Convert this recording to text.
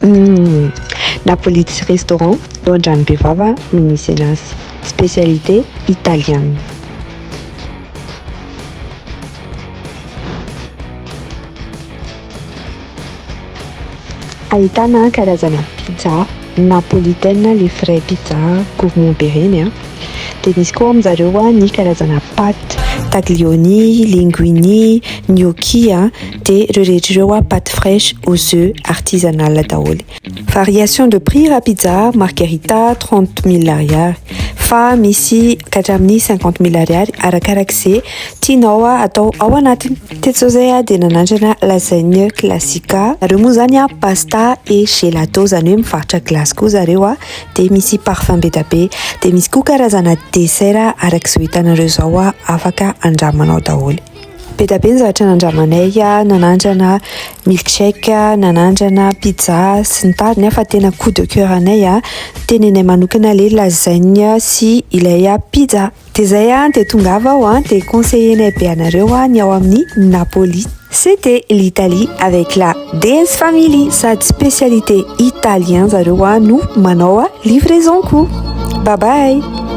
Hum Napoli's restaurant eo Andranobevava no misy anazy. Spécialité italiana. Ahitana karazana pizza napolitaine le vrai pizza gourmand be reny a. Dia misy koa amin'izareo ny karazana pâte taglioni, linguini, gnocchi a. Dia ireo rehetra ireo a pâte fraîche aux œufs artisanal daholo. Variation de prix raha pizza margherita 30 000 ariary fa misy ka hatramin'ny 50 000 ariary arakarak'izay tianao atao ao anatiny. Teto zao zay a dia nanandrana lasagne classique. Nareo moa zany a pasta et gelato zany hoe mivarotra glace koa zareo a dia misy parfum be dia be. Dia misy koa karazana dessert arak'izao hitanareo izao a afaka andramanao daholo. Be dia be ny zavatra nandramanay a nanandrana milkshake, nanandrana pizza sy ny tariny fa tena coup de cœur anay a tenenay manokana le lasagne sy ilay pizza. Dia zay a dia tongava aho a dia conseiller-nay be anareo a ny ao amin'ny Napoli. C'était l'Italie avec la DS Family sady spécialité italien zareo a no manao a livraison koa. Bye bye.